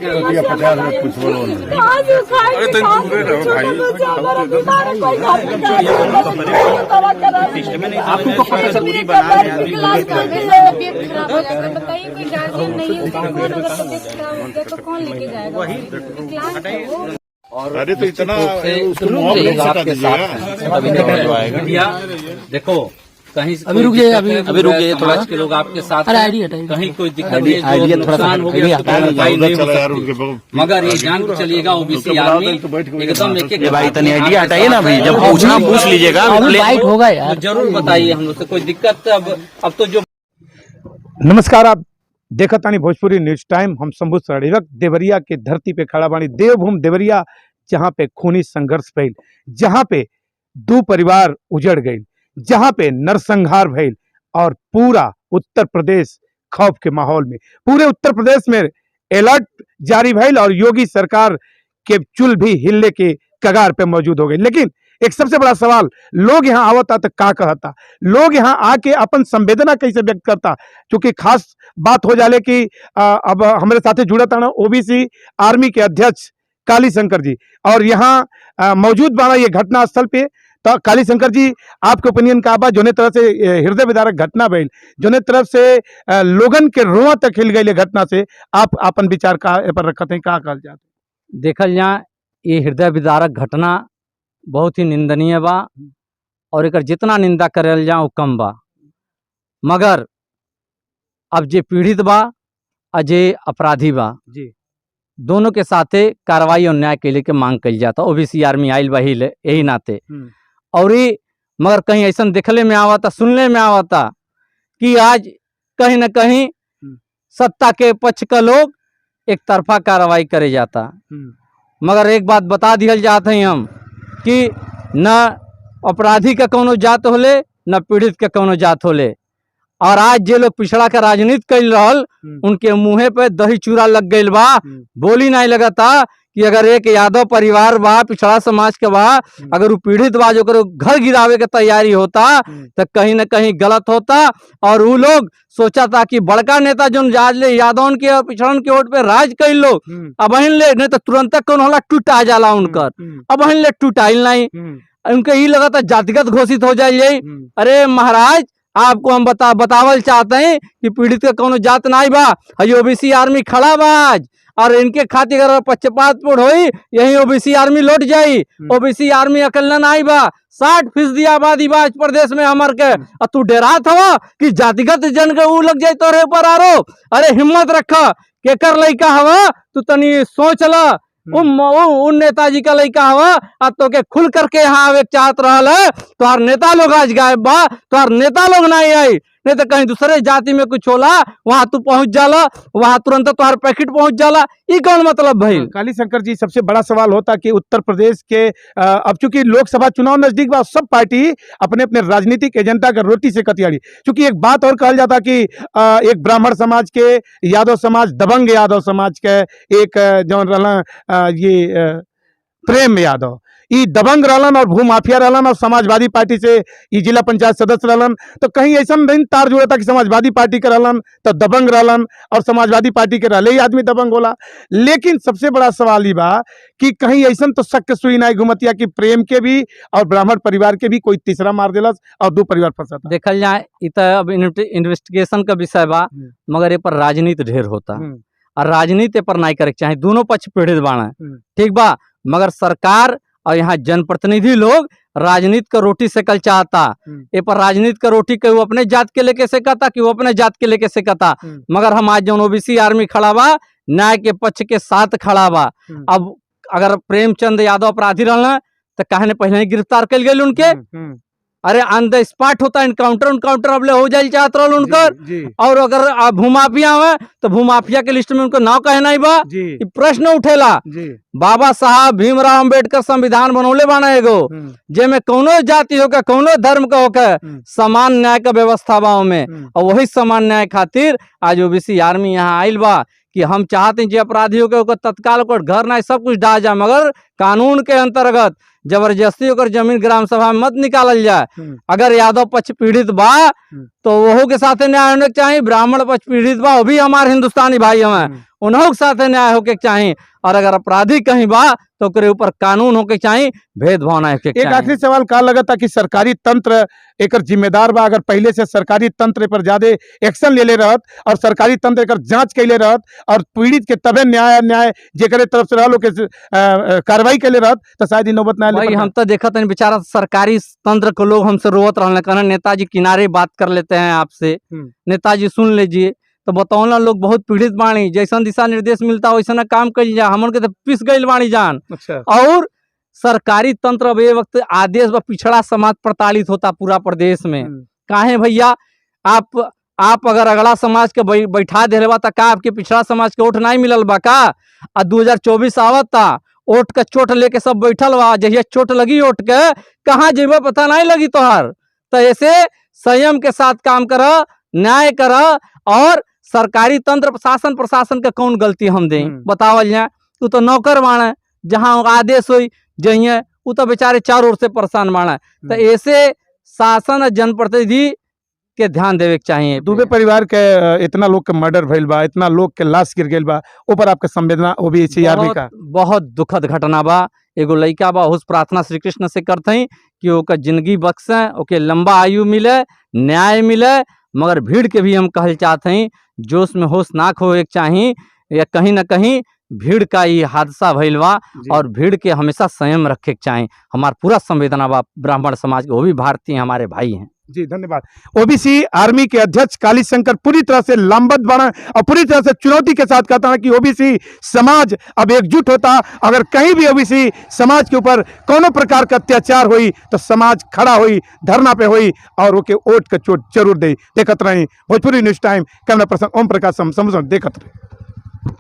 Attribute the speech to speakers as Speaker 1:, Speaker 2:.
Speaker 1: 50 minute कुछ बोलो।
Speaker 2: कहाँ से खाएंगे, कहाँ से? छोटा बच्चा हमारा बीमार है, कोई घर पे दवा करा।
Speaker 3: आपको पता चल
Speaker 4: तबीयत खराब हो जाता है, बताइए। कोई गार्जियन नहीं है उसका, कौन? अगर तबीयत खराब हो गया तो कौन लेके जाएगा? विकलांग है वो।
Speaker 1: अरे, तो इतना उसको
Speaker 5: रुक
Speaker 1: मुआवजा
Speaker 5: जाइएगा,
Speaker 1: सटा
Speaker 5: आपके साथ
Speaker 1: दीजिएगा।
Speaker 5: हैं।
Speaker 3: भैया, देखो, कहीं
Speaker 6: अभी रुक जाइए, अभी-
Speaker 3: अभी रुक जाइए थोड़ा। के लोग आपके साथ
Speaker 6: अरे,
Speaker 3: हैं।
Speaker 6: आइडिया हटाइए।
Speaker 3: कहीं कोई दिक्कत
Speaker 5: आइडिया-
Speaker 3: नहीं, जो
Speaker 5: आइडिया थोड़ा सा
Speaker 3: नुकसान हो गया
Speaker 5: आइडिया
Speaker 3: उसकी भरपाई
Speaker 1: उधर
Speaker 3: नहीं हो
Speaker 1: चला यार
Speaker 3: सकती।
Speaker 1: उनके
Speaker 3: मगर ये जान के चलिएगा, ओबीसी
Speaker 1: उनके बुला
Speaker 3: आर्मी
Speaker 1: दें तो बैठ के
Speaker 3: एकदम एक एक
Speaker 7: ये भाई, तनी आइडिया हटाइए ना भाई, जब पूछना पूछ लीजिएगा।
Speaker 6: अभी बाइट होगा यार।
Speaker 3: तो जरूर बताइए हम लोग से कोई दिक्कत। अब तो जो
Speaker 8: नमस्कार, आप देखत तानी भोजपुरी न्यूज टाइम। हम शंभू शरण देवरिया के धरती पे खड़ा बानी, देवभूमि देवरिया, जहाँ पे खूनी संघर्ष भइल, जहाँ पे दो परिवार उजड़ गई, जहाँ पे नरसंहार भइल और पूरा उत्तर प्रदेश खौफ के माहौल में, पूरे उत्तर प्रदेश में अलर्ट जारी भइल और योगी सरकार के चुल भी हिलने के कगार पे मौजूद हो गई। लेकिन एक सबसे बड़ा सवाल, लोग यहाँ आवता तो का कहता? लोग यहाँ आके अपन संवेदना कैसे व्यक्त करता? चूंकि खास बात हो जाले कि अब हमारे साथे जुड़ा था ना ओबीसी आर्मी के अध्यक्ष काली शंकर जी और यहाँ मौजूद बाना ये घटना स्थल पे। तो काली शंकर जी, आपके ओपिनियन का बा? जोने तरह से हृदय विदारक घटना भइल, जोने तरफ से लोगन के रोआ तक हिल गई घटना से, आप अपन विचार का ए पर रखते हैं, का कहल जात?
Speaker 3: देखल जाए, ये हृदय विदारक घटना बहुत ही निंदनीय बा और एकर जितना निंदा करल जाए वो कम बा। मगर अब जे पीड़ित बा आ जे अपराधी बा, दोनों के साथे कार्रवाई और न्याय के लेके मांग कल जाता। ओबीसी आर्मी आयल बा यही नाते। और ये मगर कहीं ऐसा देखले में आवता, सुनने में आवता कि आज कहीं न कहीं सत्ता के पक्ष का लोग एक तरफा कार्रवाई करे जाता। मगर एक बात बता दिहल जात हैं हम कि न अपराधी का कोनो जात होले, न पीड़ित का कोनो जात होले। और आज जे लोग पिछड़ा का राजनीति कर रहल, उनके मुँहे पे दही चूरा लग गईल बा। बोली नहीं लगता कि अगर एक यादव परिवार बा, पिछड़ा समाज के बा, अगर वो पीड़ित बा, जो ओकर घर गिरावे के तैयारी होता, तो कहीं न कहीं गलत होता। और वो लोग सोचा था कि बड़का नेता जो आज ले यादवन के और पिछड़न के वोट पे राज कर लो, अब ले नहीं तो तुरंत कौन होला टूटा जाला उनकर। अब ले टूटाइल नहीं। उनके ये लगा था जातिगत घोषित हो जाए यही। अरे महाराज, आपको हम बतावल चाहते हैं कि पीड़ित का कोनो जात नहीं बा। हई ओबीसी आर्मी खड़ा बा आज और इनके खातिर अगर पक्षपातपूर्ण होई, यही ओबीसी आर्मी लौट जाई। ओबीसी आर्मी अकेला नहीं बा। 60% आबादी बा इस प्रदेश में हमर के और तू डरात हवा कि जातिगत जन के ऊ लग जाए तोरे ऊपर आरोप। अरे, हिम्मत रखा। केकर लइका हवा तू, तनी सोच ला। उन नेताजी का लइका हवा आ तो के खुल करके यहाँ आवे के चाहत रहल है। तोहार नेता लोग आज गायब बा, तोहार नेता लोग नहीं आई। नहीं तो कहीं दूसरे जाति में कुछ होला, वहां तू पहुंच जाला, वहां तुरंत तोहार पैकेट पहुंच जाला। ई कौन मतलब भइल?
Speaker 8: काली शंकर जी, सबसे बड़ा सवाल होता कि उत्तर प्रदेश के अब चूंकि लोकसभा चुनाव नजदीक बा, सब पार्टी अपने अपने राजनीतिक एजेंडा का रोटी से कतियाड़ी। चूंकि एक बात और कहल जाता कि एक ब्राह्मण समाज के, यादव समाज, दबंग यादव समाज के एक जौन रहला ये प्रेम यादव, ई दबंग रहलन और भूमाफिया रहलन और समाजवादी पार्टी से ई जिला पंचायत सदस्य रहलन। तो कहीं ऐसा नहीं तार जुड़ता कि समाजवादी पार्टी के रहलन तो दबंग रहलन और समाजवादी पार्टी के रहले ही आदमी दबंग होला? लेकिन सबसे बड़ा सवाल ई बा कि कहीं ऐसा तो शक के सुई नहीं घुमतिया कि प्रेम के भी और ब्राह्मण परिवार के भी कोई तीसरा मार दिलस और दो परिवार फंसता?
Speaker 3: देखल जाए, ई तो अब इन्वेस्टिगेशन का विषय बा। मगर ए पर राजनीति ढेर होता और राजनीति पर नहीं करे के चाही। दोनों पक्ष पीड़ित बाड़ा। ठीक बा, मगर सरकार और यहाँ जनप्रतिनिधि लोग राजनीति का रोटी सेकल चाहता। ए पर राजनीति का रोटी के वो अपने जात के लेके सेकता कि वो अपने जात के लेके सेकता। मगर हम आज जो ओबीसी आर्मी खड़ा बा, न्याय के पक्ष के साथ खड़ा बा। अब अगर प्रेमचंद यादव अपराधी रहना तो काहे ने पहले ही गिरफ्तार कल गए उनके? अरे, ऑन the spot होता इनकाउंटर, उनकाउंटर अब ले हो जाए चाहत रहल उनकर। और अगर भूमाफिया है तो भूमाफिया के लिस्ट में उनको नाव काहे नहीं बा? ई प्रश्न उठेला। बाबा साहब भीमराव अंबेडकर संविधान बनौले बाना एगो, जेमे कोनो जाति होके, कोनो धर्म का होके, समान न्याय का व्यवस्था बा ओमे। और वही समान न्याय खातिर आज ओबीसी आर्मी यहाँ आइल बा कि हम चाहते हैं जे अपराधी होके ओकर तत्काल ओकर घर ना सब कुछ ढा जाए, मगर कानून के अंतर्गत जबरदस्ती ओकर जमीन ग्राम सभा में मत निकालल जाए। अगर यादव पक्ष पीड़ित बा तो वहू के साथे न्याय होने के चाहिए। ब्राह्मण पक्ष पीड़ित बा, वो भी हमारे हिंदुस्तानी भाई हमें। उन्हों के साथे न्याय होके के चाही। और अगर अपराधी कहीं बा तो ओकरे ऊपर कानून होके चाही, भेदभाव ना होके के
Speaker 8: एक
Speaker 3: चाही।
Speaker 8: आखिरी सवाल, का लगता कि सरकारी तंत्र एकर जिम्मेदार बा? अगर पहले से सरकारी तंत्र पर ज्यादा एक्शन ले ले रहत और सरकारी तंत्र एकर जांच कैले रहत और पीड़ित के तबे न्याय न्याय जेकरे तरफ से रहल ओके कार्रवाई कैले रहत, तो शायद ई नौबत ना आले।
Speaker 3: भाई, हम तो देखत हन बेचारा सरकारी तंत्र को लोग हमसे रोवत रहने, कहना नेताजी किनारे बात कर लेते हैं आपसे, नेताजी सुन लीजिए। तो बतौना लोग बहुत पीड़ित बाणी, जैसन दिशा निर्देश मिलता वैसन काम कइल जा, हमन के तो पिस गइल बाणी जान। और सरकारी तंत्र अब ये वक्त आदेश बा, पिछड़ा समाज प्रताड़ित होता पूरा प्रदेश में। काहे भैया, आप अगर अगला समाज के बैठा देले बा त का आपके पिछड़ा समाज के वोट नहीं मिलल बा का? आ 2024 आवत ता, वोट का चोट लेके सब बैठल बा, जहिया चोट लगी वोट के, कहाँ जेबे पता नहीं लगी तोहर। तो ऐसे संयम के साथ काम कर, न्याय कर। और सरकारी तंत्र, शासन प्रशासन के कौन गलती हम दें, बतावल जाए? तू तो नौकर बाण, जहाँ आदेश होई जहिए, उ तो बेचारे चारों ओर से परेशान बाण। तो ऐसे शासन और जनप्रतिनिधि के ध्यान देवे के चाहिए।
Speaker 8: दुबे परिवार के इतना लोग के मर्डर भइल बा, इतना लोग के लाश गिर गइल बा, ऊपर आपके संवेदना ओबीसी आर्मी
Speaker 3: बहुत
Speaker 8: का?
Speaker 3: बहुत दुखद घटना बा। एगो लड़का बा, उस प्रार्थना श्री कृष्ण से करते हैं कि ओकर जिंदगी बख्शे, ओके लंबा आयु मिले, न्याय मिले। मगर भीड़ के भी हम कहल चाहते हैं, जोश में होश ना खोए के चाही, या कहीं ना कहीं भीड़ का ये हादसा भइल बा और भीड़ के हमेशा संयम रखे के चाही। हमार पूरा संवेदना बा ब्राह्मण समाज के, वो भी भारतीय हमारे भाई हैं।
Speaker 8: जी धन्यवाद। ओबीसी आर्मी के अध्यक्ष काली शंकर पूरी तरह से लामबद्ध बना और पूरी तरह से चुनौती के साथ कहता है कि ओबीसी समाज अब एकजुट होता। अगर कहीं भी ओबीसी समाज के ऊपर कोनो प्रकार का अत्याचार हुई तो समाज खड़ा हुई, धरना पे हुई और ओके वोट के चोट जरूर दे। देखत रही Bhojpuri news time. Camera person Om Prakash, समझ देखत रही।